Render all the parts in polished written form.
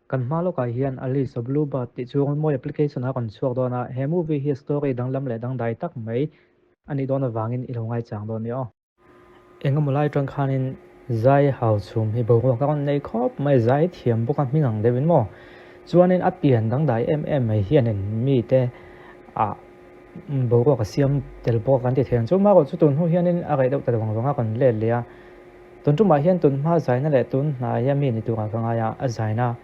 Kan hma lawkah hian Alice a Blue Bird tih chu mawi application a rawn chhuak dawn a, he movie hi story danglam leh dangdai tak mai a nih dawn avangin i lo ngaichang dawn nia aw. Engemaw lai atang khanin zai hau chhum hi boruak a rawn nei khawp mai, zai thiam bawk a hming ang deuhin maw? Chuanin a pian dangdai em em mai hianin mite ah boruak a siam tel bawk a kan ti thei ang chu. Amaherawh chu tun hnu hianin a reh deuh ta vang vang a rawn let leh a. Tun tumah hian tun hma zaina leh tun hnaia mi ni turah ka ngai a, a zaina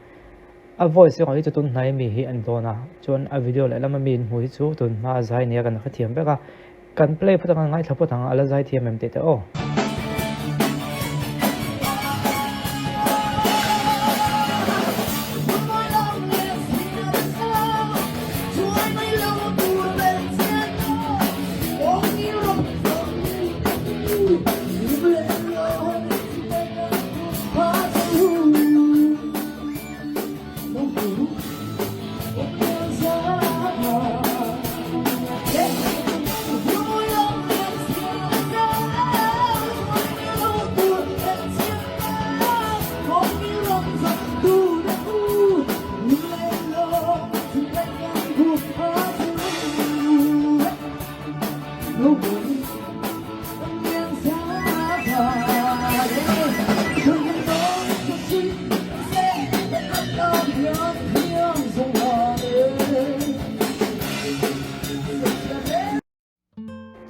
a voice erawh hi chu tun hnaia mi hi a ni dawn a, chuan a video leh lama mi in hmuh hi chu tun hma zai nia kan hrethiam vek a, kan play phawt ang a, ngaithla phawt ang a, a la zai thiam em tih te aw.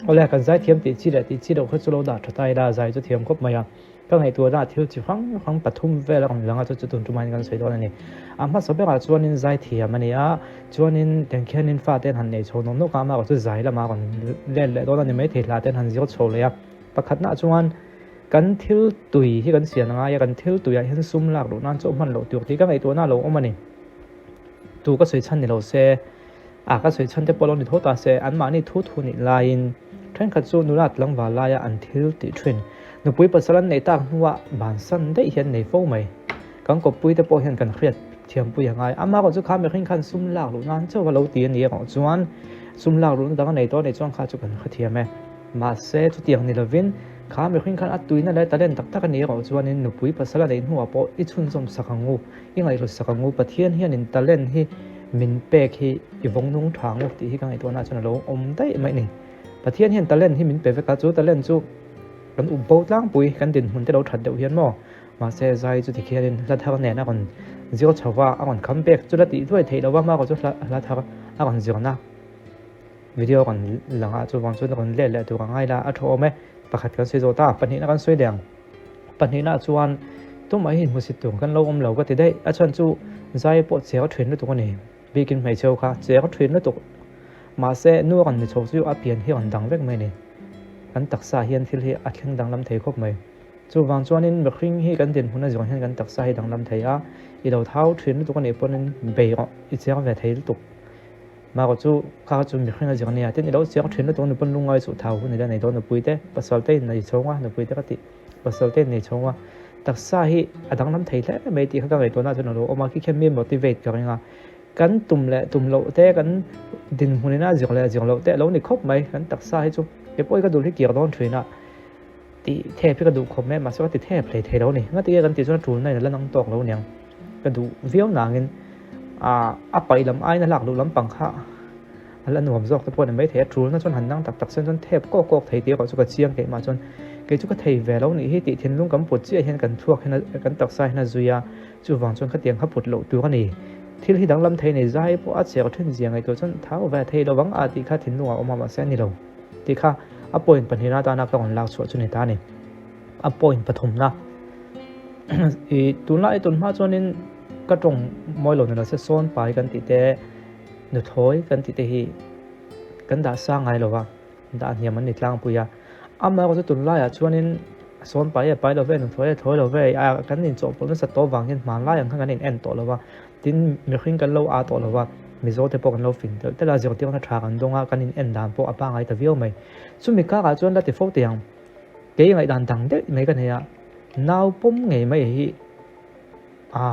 Awle, kan zai thiam tih chi leh tih chi loh kha chu lo dah tha ta ila, zai chu thiam khawp mai a. Ka ngaihtuahna thil chi hrang hrang pathum vel a rawn lang a, chu chu tun tumah hian kan sawi dawn a ni. A hmasa berah chuanin zai thiam a ni a, chuanin tiang khianin fate an han nei chho nawk nawk a, amaherawh chu zai lamah a rawn let leh dawn a ni maithei, hla te an han zir chho leh a. Pakhatnaah chuan kan thil tui hi kan sian a ngai a, kan thil tuiah hian sum lak luh nan chu a hman loh tur tih ka ngaihtuahna a lo awm a ni. Tu ka sawi chhan ni lo se, a ka sawi chhan te pawh lo ni tho ta se, anmahni thu thu nih laiin thenkhat chu nula tlangval laia an thil tih thin nupui pasal an neih tak hnuah bansan daih hian nei fo mai. Kan kawppui te pawh hian kan hriat thiampui a ngai. Amaherawh chu kha mihring khan sum lak luh nan chauh a lo ti a ni erawh chuan sum lak luhna dang a nei tawh a nih chuan kha chu kan hrethiam e. Mahse chutiang ni lovin kha mihring khan a tuina leh talent tak tak a ni erawh chuanin nupui pasal a neih hnuah pawh i chhunzawm sak ang u, i ngaihhlut sak ang u, Pathian hianin talent hi min pek hi i vawng nung tha ang u tih hi ka ngaihtuahna chuan a lo awm daih mai a ni. Pathian hian talent hi min pe vek a, chu talent chu kan up bo tlangpui, kan dinhmun te lo that deuh hian maw? Mahse zai chu tikhianin hla thar nen a rawn zir chho va, a rawn kham pek chu la tih duai theih lo va, hma chu hla thar a rawn zirna video a rawn lang a, chuvang chuan a rawn let leh tur a ngai la, a tha awm e. Pakhat kan sawi zawh ta, pahnihna kan sawi leh ang. Pahnihna chuan tumah hi inhmusit tur kan lo awm lo ka ti daih, a chhan chu zai pawh chher thin lutuk a ni, bikin hmeichhe kha chher thin lutuk. Mahse nu a rawn ni chho chu a pian hi a rawn dang vek mai a ni, kan taksa hian thil hi a thleng danglam thei khawp mai. Chuvang chuanin mihring hi kan dinhmun a zawng hian kan taksa hi danglam thei a, i lo thau thin lutuk a nih pawhin bei rawh, i chiang ve thei lutuk. Marawh chu kha chu mihring a zir ania, tin i lo chiang thin lutuk a nupui lungngai suh thau hun i la nei dawn nupui te, pasal te in nei chhawng a, nupui te ka tih, pasal te in nei chhawng a, taksa hi a danglam thei hle mai tih kha ka ngaihtuahna ah chuan a lo awm a, khi khian mi motivate ka ring a, kan tum leh tum loh te, kan dinhmun ina zir leh zir loh te a lo ni khawp mai, kan taksa hi chu kei pawh hi ka dul hi kir dawn thin a. Tih thep hi ka duh khawp mai, mahse ka ti thep hlei thei lo a ni. Ngati nge kan tih chuan a tulna in a la nang tawk lo aniang. Ka duh viau nangin ah a paih lam aiin a lak luh lampang kha a la nuam zawk te pawh a ni maithei. A tulna chuan han nang tak tak sen chuan thep kawk kawk thei tih erawh chu ka chiang theih mah chuan kei chu ka thei ve lo nih hi tih thinlung kan put chiah hian kan thluak hian kan taksa hian a zui a, chuvang chuan khatiang kha put loh tur a ni. Thil hi danglam thei nei zai pawh a chher thin zia ngaihtuah chuan thau ve thei lovang a tih kha thinlungah a awm a mahse a ni lo. Tih kha a point pahnihna atana ka rawn lak chhuah chu ni ta a ni. A point pathumna i tunlai tun hma chuanin ka tawng mawi lo ni lo se sawn pai kan tih te nuthlawi kan tih te hi kan dah sang ngai lo va, dah hniam an ni tlangpui a. Amaherawhchu tunlaiah chuanin sawn pai e pai lo ve nuthlawi e thlawi lo ve a kan inchawhpawlh nasa tawh vang hian hmanlai ang khan kan in en tawh lo va. Tin, mihring kan lo aa tawh lo va, Mizo te pawh kan lo fing telh telh a, zirtirna tha kan dawng a, kan in en dan pawh a pangai ta viau mai. Chumi karah chuan la ti fo teh ang, kei ngaihdan dang deuh mai ka nei a, nau pawm ngei mai hi a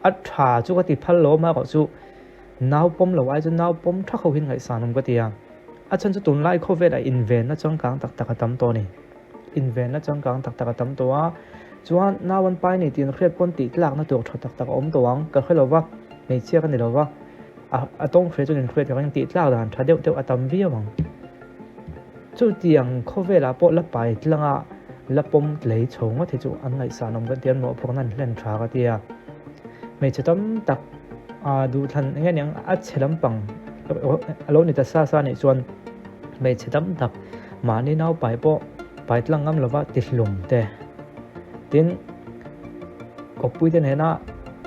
a tha chu ka ti phal lo a, amaherawhchu nau pawm lo ai chuan nau pawm tha ho hian ngaihsan awm ka ti a, a chhan chu tunlai khawvelah invenna changkang tak tak a tam tawh a ni. Invenna changkang tak tak a tam tawh a. Chuan nau an pai nei tih an hriat pawn tih tlakna tur tha tak tak a awm tawh ang, ka hre lo va, hmeichhia ka ni lo va, a tawng hre chuan inhriat ka ring tih tlak dan tha deuh deuh a tam viau ang. Chutiang khawvelah pawh la pai tlanga la pawm tlei chho ngawt hi chu an ngaihsan awm kan ti a, an mawhphurhna an hlen tha ka ti a. Hmeichhe tam tak duhthlan eng nge niang a chhe lampang a lo ni ta sa sa nih chuan hmeichhe tam tak mahni naupai pawh pai tlang ngam lova tihlum te tin kawppuite nena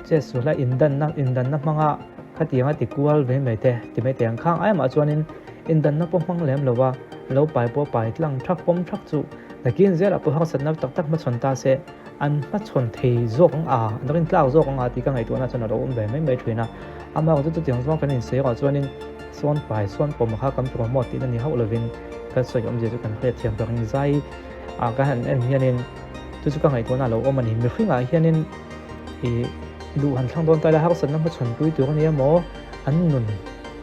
chet suhla indanna indanna hmanga khatianga ti kual ve mai te ti mai te ang khang ai mah chuanin indanna pawh hmang lem lova lo pai pawh pai tlang thak pawm thak chu nakin zelah pawh harsatna tak tak hmachhawn ta se an hmachhawn thei zawk ang a an rin tlak zawk ang a tih ka ngaihtuahna chuan a lo awm ve mai mai thin a amaherawhchu chutiang zawng kan insawi erawh chuanin sawn pai sawn pawm kha kan promote tihna ni hauh lovin kan sawi awmzia chu kan hriatthiam ka ring zai a ka han en hianin chu chu ka ngaihtuahna a lo awm a ni mihringah hianin ih duh han thlang dawn ta ila harsatna hmachhawn pui tur a ni emaw an nun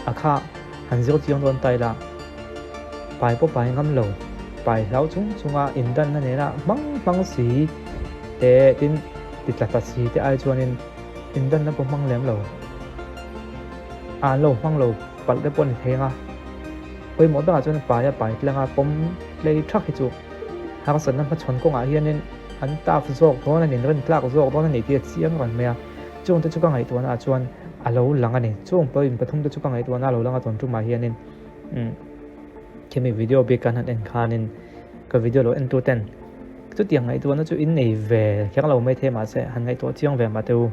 a kha han zir chiang dawn ta ila pai pawh pai ngam lo pai hlau chung chunga indanna nena hmang hmang si te tin ti tla ta si te ai chuanin indanna pawh hmang lem lo a an lo hmang lo palh te pawh a ni thei ang a pawimawh berah chuan paia pai tlanga pawm tlei thak hi chu harsatna hmachhawn kawngah hianin an taf zawk dawn a ni rin tlak zawk dawn a ni tih a chiang reng mai a chungte chu ka ngaihtuahna ah chuan a lo lang a ni chung pawhin pathum te chu ka ngaihtuahna a lo lang a tawn tumah hianin umm khimi video bik kan han en khanin ka video lo en tu ten chutiang ngaihtuahna chu in nei ve kher lo mai thei mahse han ngaihtuah chiang ve mah teh u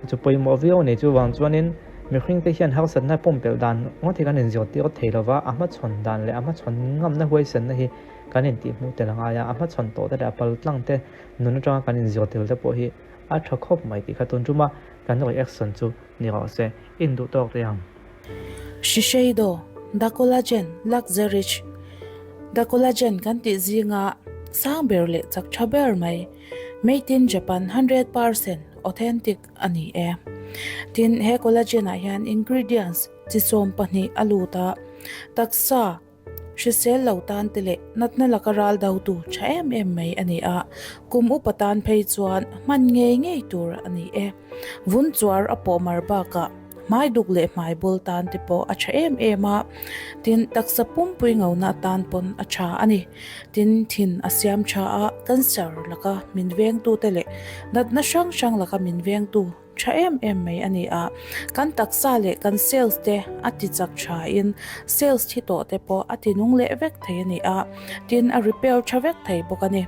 chu pawimawh viau a ni chuvang chuanin mihring te hian harsatna pumpelh dan ngawt hi kan inzirtir thei lova a hmachhawn dan leh a hmachhawn ngamna huaisenna hi kan intihhmuh tel a ngai a a hmachhawn tawh te leh a pal tlang te nun atanga kan inzir tel te pawh hi a tha khawp mai tih kha tun tuma kan reaction chu ni rawh se in duh tawk teh ang. Shiseido, The Collagen Luxerich The Collagen kan tih zinga sang ber leh chak tha ber mai, Made in Japan 100% authentic a ni e. Tin, he collagen ah hian ingredients chi 12 a lut a, taksa hrisel lo tan te leh natna laka ral dotu tha em em mai a ni a, kum upa tan phei chuan hman ngei ngei tur a ni e. Vun chuar a pawh mar bakah hmai duk leh hmai bul tan te pawh a tha em em a, tin taksa pumpui ngona tan pawn a tha a ni. Tin, thin a siam tha a, cancer laka min vengtute leh natna hrang hrang laka min vengtu tha em em mai a ni a. Kan taksa leh kan cells te a ti chak tha in cells thi tawh te pawh a ti nung leh vek thei a ni a, tin a repair tha vek thei bawk a ni.